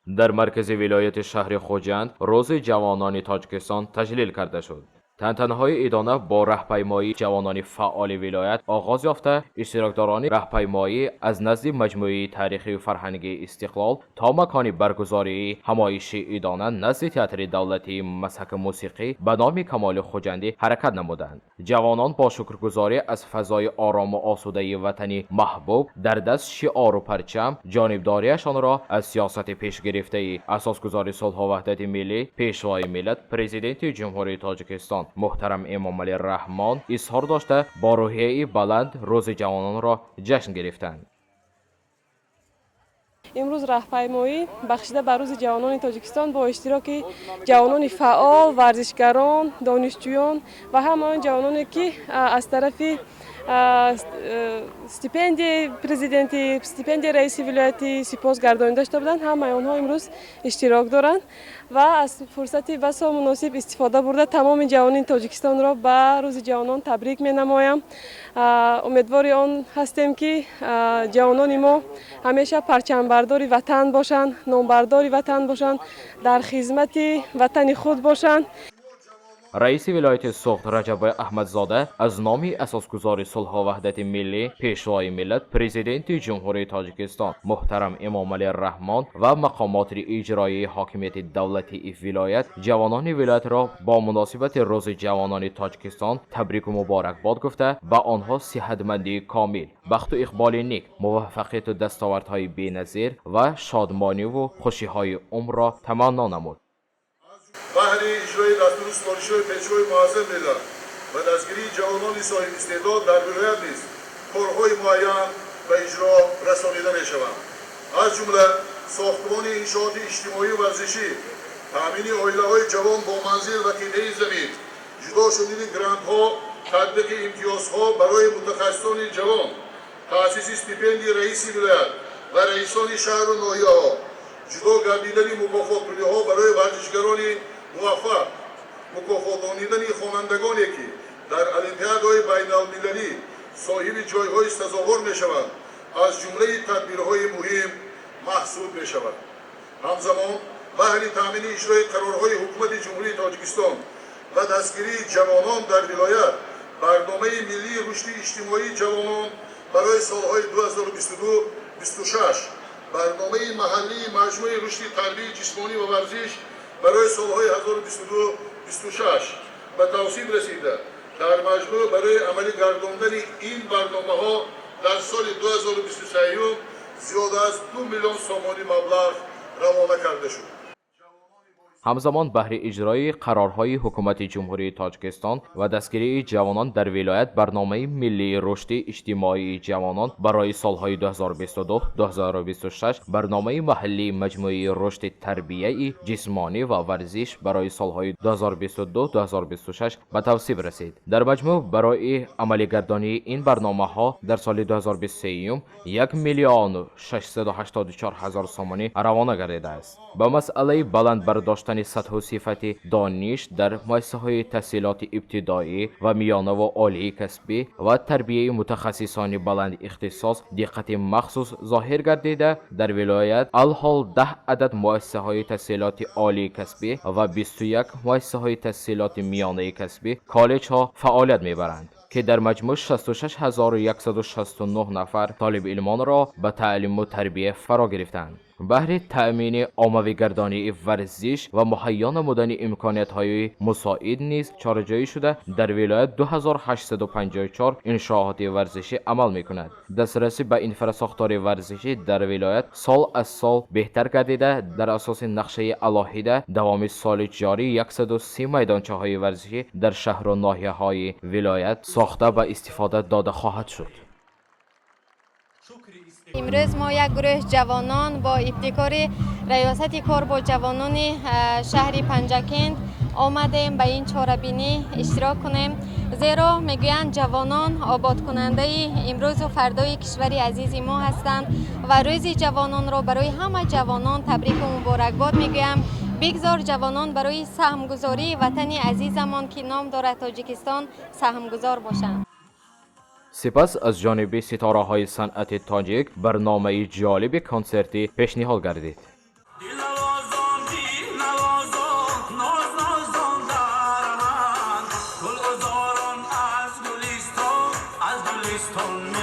Дар маркази вилояти шаҳри Хуҷанд Рӯзи ҷавонони Тоҷикистон таҷлил карда шуд. Тантанаҳои идона бо раҳпаймоии ҷавонони фаъоли вилоят оғоз ёфта, иштирокдорони раҳпаймоӣ аз назди маҷмӯаи таърихию фарҳангии «Истиқлол» то макони баргузории ҳамоиши идона назди Театри давлатии мазҳака мусиқӣ ба номи Камоли Хуҷандӣ ҳаракат намуданд. Ҷавонон бо шукргузорӣ аз фазои орому осудаи ватани маҳбуб, дар даст шиору парчам, ҷонибдориашонро аз сиёсати пешгирифтаи Асосгузори сулҳу ваҳдати миллӣ, Пешвои миллат, Президенти Ҷумҳурии Тоҷикистон муҳтарам Эмомалӣ Раҳмон изҳор дошта, бо рӯҳияи баланд Рӯзи ҷавононро ҷашн гирифтанд. Имрӯз раҳпаймоӣ бахшида ба Рӯзи ҷавонони Тоҷикистон бо иштироки ҷавонони фаъол, варзишгарон, донишҷӯён ва ҳама он ҷавононе, ки аз тарафи стипендияи президентӣ, стипендияи раиси вилоятӣ сипос гардонида шуда буданд, ҳамаи онҳо имрӯз иштирок доранд. Ва аз фурсати басо муносиб истифода бурда, тамоми ҷавонони Тоҷикистонро ба Рӯзи ҷавонон табрик менамоям. Умедвори он ҳастем, ки ҷавонони мо ҳамеша парчамбардори ватан бошанд, номбардори ватан бошанд, дар хизмати ватани худ бошанд. Раиси вилояти Суғд Раҷаббой Аҳмадзода аз номи Асосгузори сулҳу ваҳдати миллӣ, Пешвои миллат, Президенти Ҷумҳурии Тоҷикистон муҳтарам Эмомалӣ Раҳмон ва мақомоти иҷроияи ҳокимияти давлатии вилоят ҷавонони вилоятро бо муносибати Рӯзи ҷавонони Тоҷикистон табрику муборакбод гуфта, ба онҳо сиҳатмандии комил, бахту иқболи нек, муваффақияту дастовардҳои беназир ва шодмониву хушиҳои умрро таманно намуд. Баҳри иҷрои дастуру супоришҳои Пешвои муаззами миллат ва дастгирии ҷавонони соҳибистеъдод дар вилоят низ корҳои муайян ба иҷро расонида мешаванд. Аз ҷумла сохтмони иншооти иҷтимоию варзишӣ, таъмини оилаҳои ҷавон бо манзил ва қитъаи замин, ҷудо шудани грантҳо, татбиқи имтиёзҳо барои мутахассисони ҷавон, таъсиси стипендияи раиси вилоят ва раисони шаҳру ноҳияҳо, ҷудо гардидани мукофотпулиҳо барои варзишгарони муваффақ, мукофотонидани хонандагоне, ки дар олимпиадаҳои байналмилалӣ соҳиби ҷойҳои сазовор мешаванд, аз ҷумлаи тадбирҳои муҳим маҳсуб мешавад. Ҳамзамон, баҳри таъмини иҷрои қарорҳои Ҳукумати Ҷумҳурии Тоҷикистон ва дастгирии ҷавонон дар вилоят Барномаи миллии рушди иҷтимоии ҷавонон барои солҳои 2022-26, Барномаи маҳаллии маҷмӯи рушди тарбияи ҷисмонӣ ва варзиш барои солҳои 2022-26 ба тавсиб расида, дар маҷмӯъ барои амалӣ гардондани ин барномаҳо дар соли 2023 зиёда аз 2 миллион сомонӣ маблағ равона карда шуд. Ҳамзамон, баҳри иҷрои қарорҳои Ҳукумати Ҷумҳурии Тоҷикистон ва дастгирии ҷавонон дар вилоят Барномаи миллии рушди иҷтимоии ҷавонон барои солҳои 2022-2026, Барномаи маҳаллии маҷмӯии рушди тарбияи ҷисмонӣ ва варзиш барои солҳои 2022-2026 ба тавсиб расид. Дар маҷмӯъ барои амалигардонии ин барномаҳо дар соли 2023 1 миллиону 684 ҳазор сомонӣ равона гардидааст. Ба масъалаи баланд бардоштани сатҳу сифати дониш дар муассисаҳои таҳсилоти ибтидоӣ ва миёнаву олии касбӣ ва тарбияи мутахассисони баландихтисос диққати махсус зоҳир гардида, дар вилоят алҳол 10 адад муассисаҳои таҳсилоти олии касбӣ ва 21 муассисаҳои таҳсилоти миёнаи касбӣ, коллеҷҳо фаъолият мебаранд, ки дар маҷмӯъ 66 169 нафар толибилмонро ба таълиму тарбия фаро гирифтанд. Баҳри таъмини оммавигардонии варзиш ва муҳайё намудани имкониятҳои мусоид низ чораҷӯӣ шуда, дар вилоят 2854 иншооти варзишӣ амал мекунад. Дастрасӣ ба инфрасохтори варзишӣ дар вилоят сол аз сол беҳтар гардида, дар асоси нақшаи алоҳида давоми соли ҷорӣ 130 майдончаҳои варзишӣ дар шаҳру ноҳияҳои вилоят сохта ба истифода дода хоҳад шуд. Имрӯз мо як гурӯҳ ҷавонон бо ибтикори раёсати кор бо ҷавонони шаҳри Панҷакент омадем ба ин чорабинӣ иштирок кунем, зеро мегӯянд, ҷавонон ободкунандаи имрӯзу фардои кишвари азизи мо ҳастанд. Ва Рӯзи ҷавононро барои ҳама ҷавонон табрику муборакбод мегӯям. Бигзор ҷавонон барои саҳмгузории ватани азизамон, ки ном дорад Тоҷикистон, саҳмгузор бошанд. Сипас аз ҷониби ситораҳои санъати тоҷик барномаи ҷолиби консертӣ пешниҳод гардид. Дилаво. Тоҷикистон.